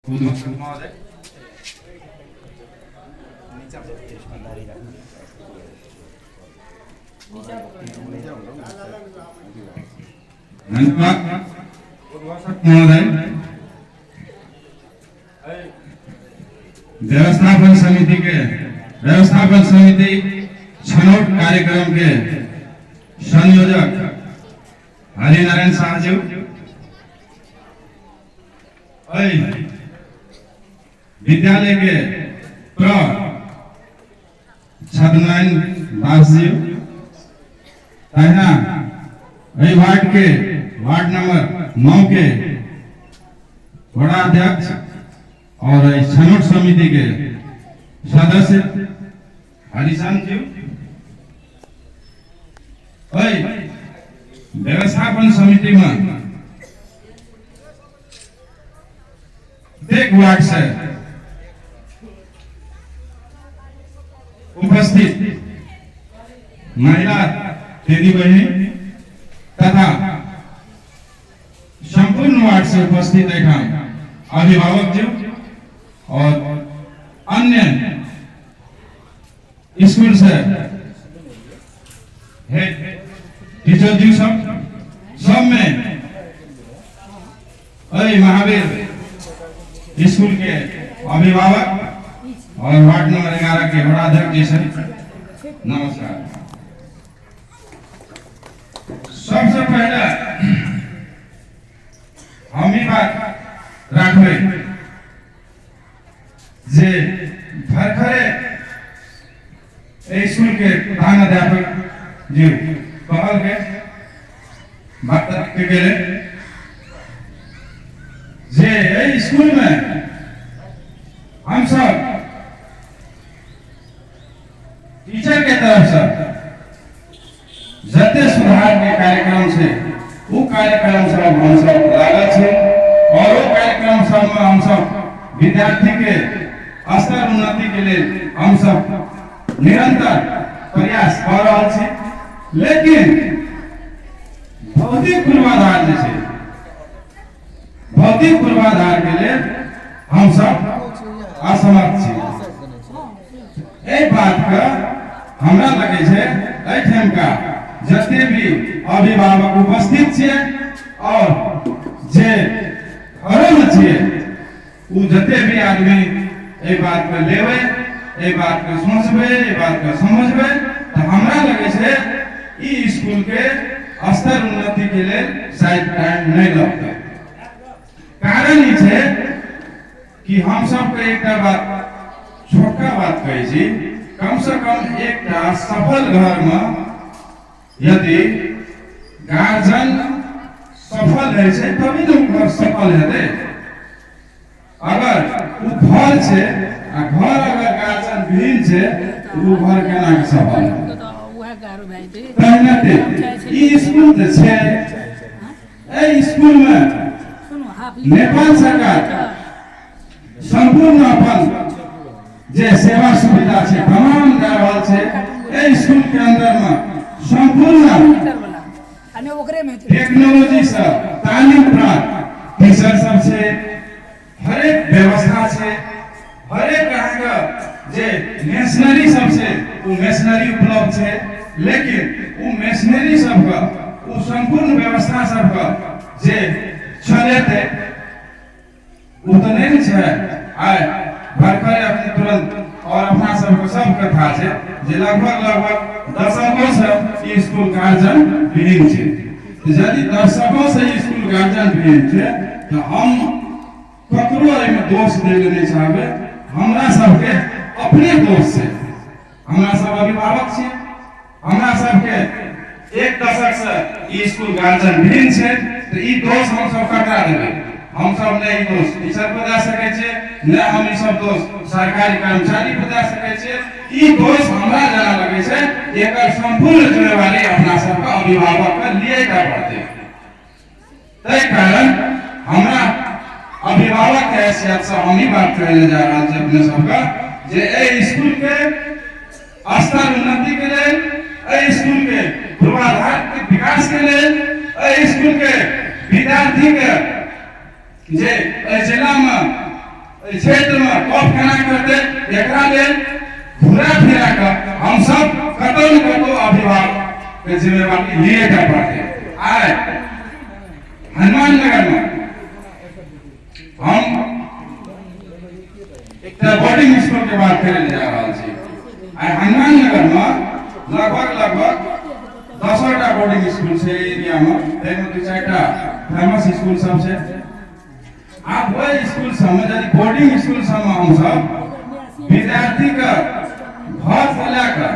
महोदय। धन्यवाद महोदय। व्यवस्थापन समिति के व्यवस्थापन समिति छनौट कार्यक्रम के संयोजक हरिनारायण शाह जी, विद्यालय के प्र छदनारायण दास जी, तहिना एहि वार्ड के वार्ड नंबर 9 के वड़ा अध्यक्ष और एहि छनौट समिति के सदस्य हरिश्याम जी, एहि व्यवस्थापन समिति में प्रत्येक वार्ड से उपस्थित महिला दीदी बहिनी तथा संपूर्ण वार्ड से उपस्थित एठाम अभिभावक जी और अन्य स्कूल से हेड टीचर जी सब सब में अरे महावीर स्कूल के अभिभावक और वार्ड नंबर 11 के वडाध्यक्ष जी से नमस्कार। सबसे पहले हम ई बात रखबै जे भरखरे एहि स्कूल के प्रधानाध्यापक जी कहल के बात के गेले जे एहि स्कूल में हम सब टीचर के तरफ से जते सुधार के कार्यक्रम छै ओ कार्यक्रम सब हम सब लागल छै और ओ कार्यक्रम सब में हम सब विद्यार्थी के स्तर उन्नति के लेल हम सब निरंतर प्रयास कऽ रहल छी। लेकिन भौतिक पूर्वाधार जे छै, भौतिक पूर्वाधार के लेल हम सब असमर्थ छी। एहि बात के हमरा लगे छै एहिठामका जते भी अभिभावक उपस्थित छियै और जे घरोमे छियै, ओ जते भी आदमी एहि बात के लेबै, एहि बात के सोचबै, एहि बात के समझबै, तऽ हमरा लगे छै ई स्कूल के स्तर उन्नति के लेल शायद टाइम नहीं लगतै। कारण ई छै कि हम सबके एकटा बात, छोटका बात कहै छी, कम से कम एकटा सफल घर में यदि गार्जियन सफल रहै छै तभी ने ओ घर सफल हेतै। अगर ओ घर छै आ घर अगर गार्जियन विहीन छै तऽ ओ घर केना के सफल हेतै? तहिना ई स्कूल जे छै, एहि स्कूल में नेपाल सरकार संपूर्ण अपन जे सेवा सुविधा छै तमाम दए रहल छै। एहि स्कूल के अंदर में संपूर्ण टेक्नोलॉजी से तालीम प्राप्त टीचर सब छै, हरेक व्यवस्था छै, हरेक अहाँके जे मेशनरी सब छै ओ मेशनरी उपलब्ध छै। लेकिन ओ मेशनरी सबके, ओ संपूर्ण व्यवस्था सबके जे चलेतै ओ तऽ नहि ने छै। आइ भरखरे अपने तुरंत और अपना सबके सब कथा छै जे लगभग लगभग दशकों से ई स्कूल गार्जियन विहीन छै। यदि दशकों से ई स्कूल गार्जियन विहीन छै तऽ हम ककरो एहिमे दोष दै लए नहि चाहबै। हमरा सबके अपने दोष छै। हमरा सब अभिभावक छियै, हमरा सबके एक दशक से ई स्कूल गार्जियन विहीन छै, तऽ ई दोष हम सब ककरा देबै? हम सब नहि ई दोष टीचर पर दए सकै छियै, नहि हम ई सब दोष सरकारी कर्मचारी पर दए सकै छियै। ई दोष हमरा जेना लगै छै एकर संपूर्ण जिम्मेवारी अपना सबके अभिभावक के लिए टा पड़तै। ताहि कारण हमरा अभिभावक के हैसियत से हम ई बात कहै लए जा रहल छी अपने सबके जे एहि स्कूल के स्तर उन्नति के लेल, एहि स्कूल के पूर्वाधार के विकास के लेल, एहि स्कूल के विद्यार्थी के जे एहि जिला में एहि क्षेत्रमे गप केना करतै, एकरा लेल घुरा फिरा कऽ हमसब कतौ ने कतौ अभिभावक के जिम्मेवारी लिए के पड़तै। आइ हनुमान नगरमे हम एकटा बोर्डिंग स्कूल के बात करे जा रहल छी। आइ हनुमान नगर में लगभग लगभग 10टा बोर्डिंग स्कूल छै एरिया में, ताहिमे दू चारिटा फेमस स्कूल सब छै। आब ओहि स्कूल सबमे, यदि बोर्डिंग स्कूल सबमे हमसब विद्यार्थी के घर से लए कऽ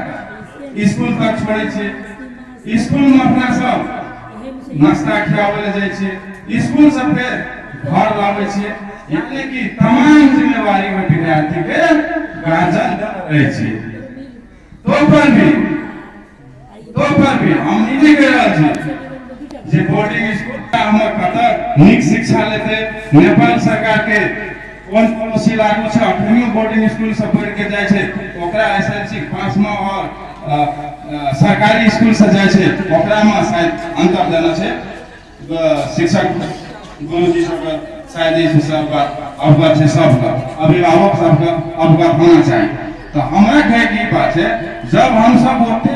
स्कूल तक छोड़ै छियै, स्कूल में अपना सब नाश्ता खियाबै लए जाइ छियै, स्कूल से फेर घर लाबै छियै, यानी कि तमाम जिम्मेवारी ओहि विद्यार्थी के गार्जियन रहै छियै। तो पर भी हम ई नहि कहि रहल छी जे बोर्डिंग स्कूल हमर कतऽ नीक शिक्षा लेतै। नेपाल सरकार के कोन पॉलिसी लागू छै, अखनियो बोर्डिंग स्कूल से पढ़ि के जाइ छै ओकरा एस एल सी पास में और सरकारी स्कूल से जाइ छै ओकरा में शायद अंतर देना छै। शिक्षक गुरुजी सबके शायद ई सब बात अवगत छै, सबके अभिभावक सबके अवगत होना चाही। तऽ हमरा कहैके ई बात छै, जब हमसब ओते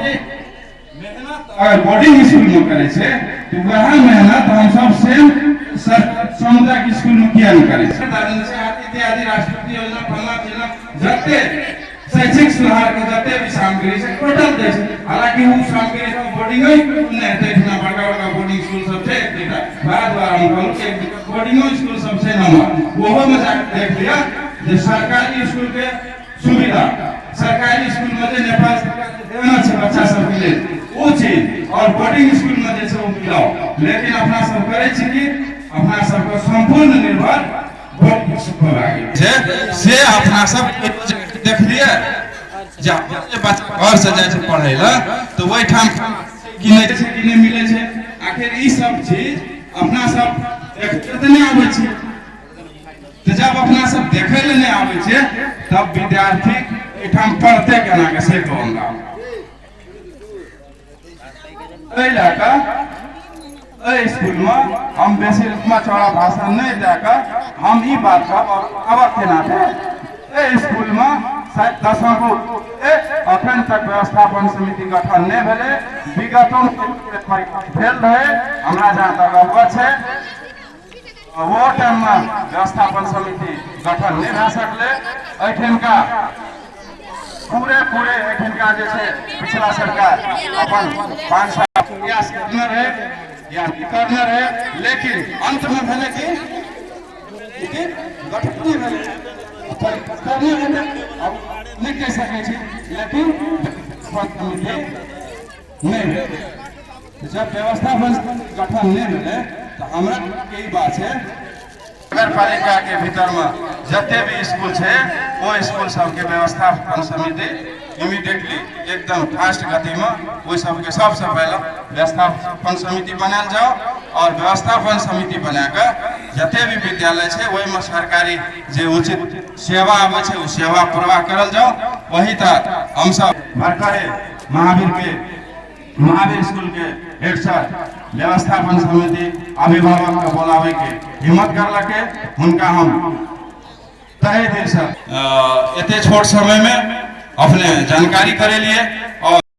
मेहनत अगर बोर्डिंग स्कूल में करै छै तऽ वएह मेहनत हमसब सेम सामुदायिक स्कूल में किया नहि करै छै? इत्यादि राष्ट्रपति योजना फलना चिलना जते शैक्षिक सुधार के जते भी सामग्री छै टोटल दै छै। हालांकि ओ सामग्री सब बोर्डिंगो स्कूल नहि हेतै, एहिठिना बड़का बड़का बोर्डिंग स्कूल सब छै एक दूटा, वएह दुआरे हम कहलहुँ कि एक दूटा बोर्डिंगो स्कूल सब छै नम्बर, ओहो में जाके देख लिअ जे सरकारी स्कूल के सुविधा, सरकारी स्कूल में जे नेपाल सरकार जे देना छै बच्चा सबके लेल ओ चीज और बोर्डिंग स्कूल में जे छै ओ मिलाओ। लेकिन अपना सब करै छी कि अपना सबके सम्पूर्ण निर्भर छै से अपना सब देखलियै जे बच्चा घर से जाइ छै पढ़ै लए तऽ ओहिठाम की नहि छै कि नहि मिलै छै। आखिर ई सब चीज अपना सब देखते तऽ नहि आबै छै, तऽ जब अपना सब देखै लए नहि आबै छै तब विद्यार्थी एहिठाम पढ़तै केना के से कहू हमरा। एहि लए कऽ एहि स्कूलमे हम बेसी लम्बा चौड़ा भाषण नहि दए कऽ हम ई बात कहब अवक के नाते एहि स्कूलमे शायद दशको अखन तक व्यवस्थापन समिति गठन नहि भेलै। विगतो भेल रहै, हमरा जहाँ तक अवगत छै ओ टाइममे व्यवस्थापन समिति गठन नहि भए सकलै। एहिठामका पूरे पूरे एहिठामका जे छै पिछला सरकार अपन 5 साल प्रयास करने रहै या नहि करने रहै, लेकिन अन्तमे भेलै कि गठन नहि भेलै, करने हेतै आब नहि कहि सकै छी, लेकिन समिति नहि भेलै। जब व्यवस्थापन गठन नहि भेलै तऽ हमरा के ई बात छै, नगरपालिका के भीतर में जते भी स्कूल छै ओ स्कूल सबके व्यवस्थापन समिति इमीडिएटली एकदम फास्ट गति में ओहि सबके सबसे पहले व्यवस्थापन समिति बनायल जाओ और व्यवस्थापन समिति बना कऽ जते भी विद्यालय छै ओहिमे सरकारी जे उचित सेवा आबै छै ओ सेवा प्रवाह करल जाओ। वही तहत हमसब भरखरे महावीर स्कूल के हेड सर व्यवस्थापन समिति अभिभावक के बोलावे के हिम्मत करलके, हुनका हम तहे दिल से एते छोट समय में अपने जानकारी करेलिए।